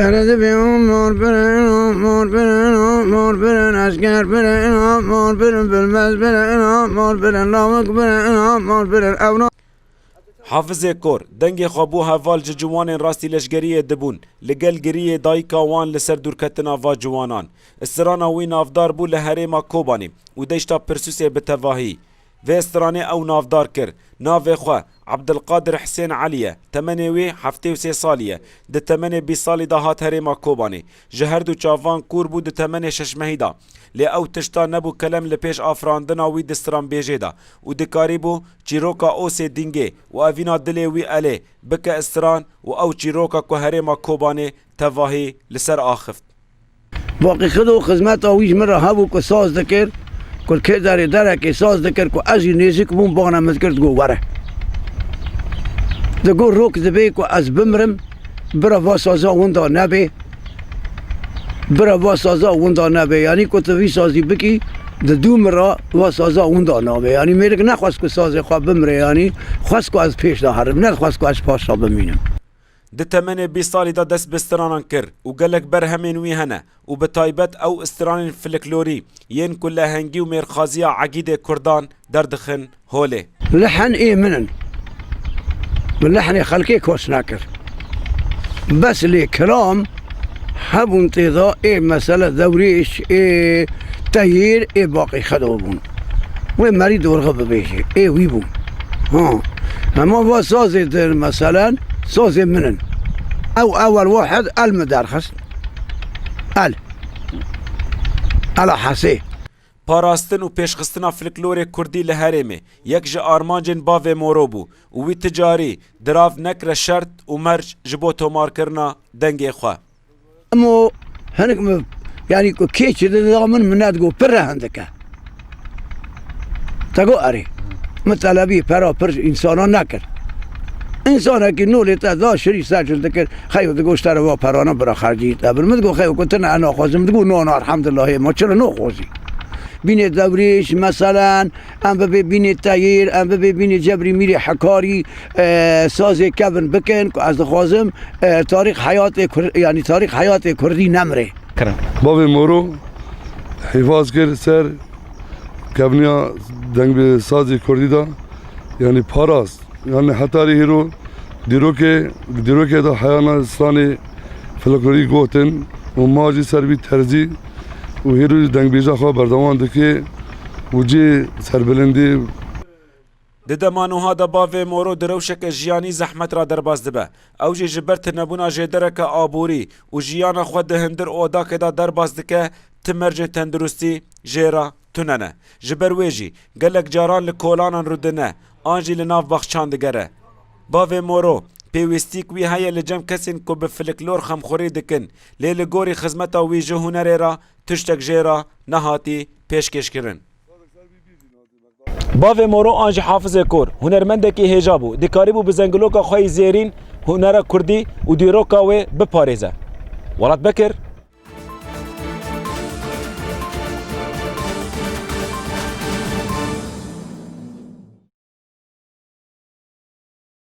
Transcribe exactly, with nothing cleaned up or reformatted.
Eredibê û mor birin, mor birin, mor birin, esker birin, mor birin, bilmez birin, mor birin, lawik birin, mor birin, ewna. Hafizê Kor, dengê xwe bû heval ji ciwanên rastî leşgeriyê dibûn, li gel giriyê dayika wan li ser dûrketina va ciwanan. Strana wî navdar bû li herêma Kobanê û deşta Pirsûsê bi tevahî. Vê stranê ew navdar kir. Navê xwe Ebdilqadir Hisên Elî ye. Temenê wî heftê û sê salî ye. Di temenê bîst salî de hat herêma Kobanê. Ji her du çavan kûr bû di temenê şeş mehî de. Lê ew tişta nebû kelem li pêş afirandina wî di stranbêjê de û dikarîbû çîroka Osê Dîngê û evîna dilê wî Elê bike stran û ew çîroka ku herêma Kobanê tevahî li ser axift. Baqî Xido xizmeta wî ji min re hebû ku saz dikir, ku li kê derê derekê saz dikir, ku ez jî nêzik bûm, bana min dikir, digot, "Were." Digot, "Rok dibê ku ez bimrim, bira va saza winda nebe, bira va saza winda nebe." Yanî ku tu vî sazî bikî, di dû min re va saza winda nabe. Yanî mêrik nexwest ku sazê xwe bimire, yanî xwest ku ez pêş de herim, nexwest ku ez paşa bimînim. Di temenê bîst salî de dest bi stranan kir û gelek berhemên wî hene û bi taybet ew stranên fliklorî yên ku lehengî û mêrxaziya egîdê kurdan derdixin holê. Lehen ê min in. Min lehnê xelkê koç nekir. Bes lê kilam hebûn tê de, ê mesele dewrêş, ê teyîr, ê baqî Xedo bûn. Wê merî dorxe bibêje, ê wî bûn. Ha. Hema va sazê dir, meselen, sazê min in. Ew ewel wahed el mi derxist. El. Ela hesê. Parastin û pêşxistina fliklorê kurdî li herêmê yek ji armancên bavê Moro bû û wî ti carî dirav nekire şert û merc ji bo tomarkirina dengê xwe. Emo hinek mi, yanî ku kê çi dida min, min nedigot pir re hindike. Te got erê. Min telebî pera pir ji însana nekir. Însanekî nolê te da şirî ser cil dikir, xeyo digot ji te re va perana bira xercî te bir. Min digot xeyo ku tine ez naxwazim, digot no, no, elhamdulillah, hê ma çi re naxwazî? Bînê dewrêş, meselen, em bibê bînê teyîr, em bibê bînê cebrî mîrê hekarî, e, sazê kevin bikin, ku ez dixwazim, e, tarîx heyatê Kur-, yanî tarîx heyatê kurdî nemire. Bavê Moro hîfaz kir ser kevniya deng bi sazê kurdî de, yanî parast. Yanî hetarî hîro dîrokê, dîrokê de heyana stranê folklorî gotin û ma jî ser vî terzî û hîro jî dengbêja xwe berdewam dike û cê serbilindî. Di dema nuha de bavê Moro di rewşeke jiyanî zehmet re derbas dibe. Ew jî ji ber tinebûna jêdereke aborî û jiyana xwe di hundir odakê de derbas dike, ti mercên tenduristî jê re tune ne. Ji ber wê jî gelek caran li kolanan rûdine an jî li nav baxçan digere. Bavê Moro, pêwîstîk wî heye li cem kesên ku bi fliklor xemxurî dikin, lê li gorî xizmeta wî ji hunerê re tiştek jê re nehatî pêşkêşkirin. Bavê Moro an jî Hafizê Kor, hunermendekî hêja bû, dikarîbû bi zengiloka xwe yî zêrîn hunera kurdî û dîroka wê biparêze. Welat Bekir,